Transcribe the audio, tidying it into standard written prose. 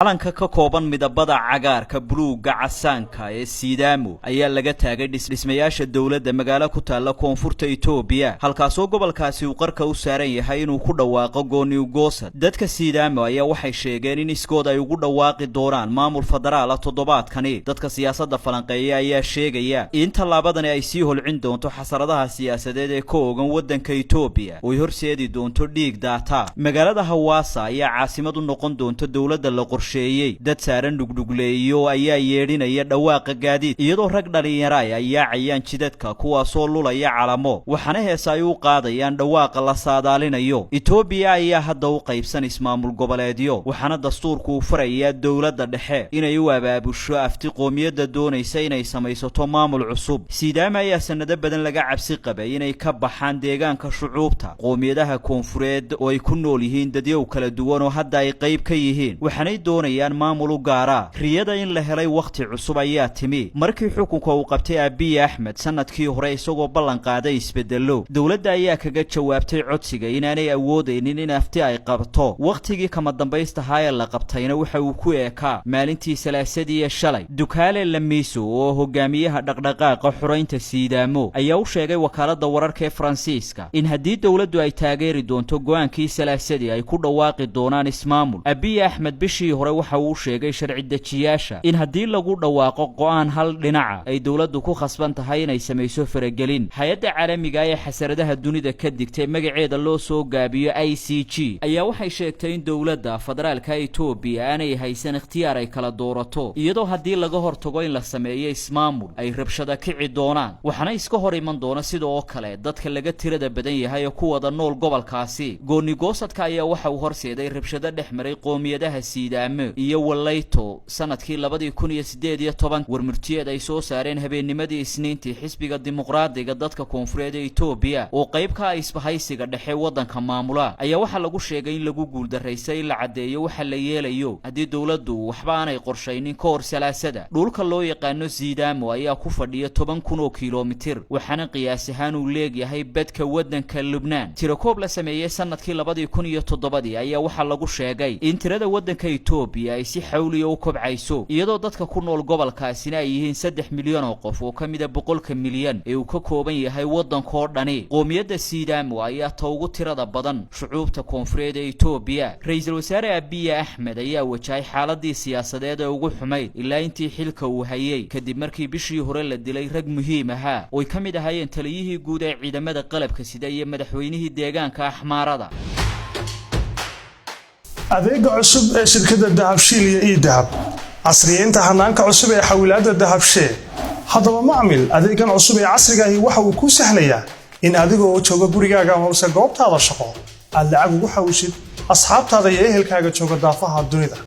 Calanka ka kooban midabada cagaarka, buluugga, casaanka ee Siidaamo ayaa laga taagay dhismayaasha dowladda magaalo ku taalla koonfurta Itoobiya, halkaasoo gobolkaasi uu qarka u saaran yahay inuu ku dhawaaqo gooniugoosad. Dadka Siidaamo ayaa waxay sheegeen in iskood ay ugu dhawaaqi doonaan maamul federaala toddobaadkani. Dadka siyaasadda falanqeeya ayaa sheegaya in tallaabadani ay sii holcin doonto xasaradaha siyaasadeed ee ka ogan waddanka Itoobiya oo ay horseedi doonto dhiig daata. Magaalada Hawaasa ayaa caasimad u noqon doonta dowladda la qorsheeyey. Dad saaran dhugdhugleeyo ayaa yeedhinaya dhawaaqa gaadiid, iyadoo rag dhallinyara ay yaacayaan jidadka, kuwaasoo lulaya calamo, waxaana heesa ay u qaadayaan dhawaaqa la saadaalinayo. Itoobiya ayaa hadda u qaybsan ismaamul goboleedyo, waxaana dastuurku uu farayaa dowladda dhexe inay u abaabusho afti qoomiyadda doonaysa inay samaysato maamul cusub. Siidaama ayaa sanado badan laga cabsi qabay inay ka baxaan deegaanka shucuubta qoomiyadaha koonfureed oo ay ku nool yihiin dadyow kala duwan oo hadda ay qayb ka yihiin, waxaanay doonayaan maamul u gaara. Riyada in la helay wakhti cusub ayaa timi markii xukunka uu qabtay Abiy Axmed sanadkii hore, isagoo ballan qaaday isbedello. Dowladda ayaa kaga jawaabtay codsiga inaanay awoodaynin in afti ay qabto. Wakhtigii kama dambaystahaa ee la qabtayna waxa uu ku eekaa maalintii Salaasadii ee shalay. Dukaale Lamiso oo hogaamiyaha dhaqdhaqaaqa xoraynta Siidaamo ayaa u sheegay wakaaladda wararka ee Faransiiska in haddii dowladdu ay taageeri doonto go'aankii Salaasadii, ay ku dhawaaqi doonaan ismaamul. Abiy Axmed bishii hore waxa uu sheegay sharci dejiyaasha in haddii lagu dhawaaqo go'aan hal dhinaca, ay dowladdu ku khasban tahay inay samayso faragelin. Hay-adda caalamiga ee xasaradaha dunida ka digtay, magaceeda loo soo gaabiyo ICG, ayaa waxay sheegtay in dowladda federaalka Itoobiya aanay haysan ikhtiyaar ay kala doorato, iyadoo haddii laga hortago in la sameeyo ismaamul ay rabshada kici doonaan, waxaana iska hor iman doona sida oo kale dadka laga tirada badan yahay ee ku wada nool gobolkaasi. Goonigoosadka ayaa waxa uu horseeday rabshado dhex maray qoomiyadaha Siidaamo iyo Walayto sanadkii 2018. Warmurtiyeed ay soo saareen habeennimadii Isniintii xisbiga Dimuqraadiga dadka koonfureed ee Itoobiya, oo qayb ka ah isbahaysiga dhexe waddanka maamula, ayaa waxaa lagu sheegay in lagu guuldaraysay in la caddeeyo waxa la yeelayo haddii dowladdu waxba aanay qorshaynin ka hor Salaasada. Dhulka loo yaqaano Ziidamo ayaa ku fadhiya 10,000 oo kilomitir, waxaana qiyaas ahaan uu leegyahay badka waddanka Lubnaan. Tirakoob la sameeyey sanadkii 2007-dii ayaa waxaa lagu sheegay in tirada waddanka Itoobiya ay si xawliya u kobcayso, iyadoo dadka ku nool gobolkaasina ay yihiin 3 milyan oo qof oo ka mida 100-ka milyan ee uu ka kooban yahay waddankoo dhani. Qoomiyadda Siidamo ayaa ta ugu tirada badan shucuubta koonfureed ee Itoobiya. Ra-iisul wasaare Abiye Axmed ayaa wajahay xaaladii siyaasadeed ee ugu xumayd ilaa intii xilka uu hayay, kadib markii bishii hore la dilay rag muhiim ahaa oo ay ka mid ahaayeen taliyihii guud ee ciidamada qalabka sida iyo madaxweynihii deegaanka Axmaarada. Adeega cusub ee shirkadda Dahabshiil iyo eDahab, casriyeynta hanaanka cusub ee xawilaadda Dahabshee. Haddaba macmil, adeegan cusub ee casriga ahi waxa uu kuu sahlayaa in adigoo jooga gurigaaga amase goobtaada shaqo aad lacag ugu xawishid asxaabtaada iyo ehelkaaga jooga daafaha dunida.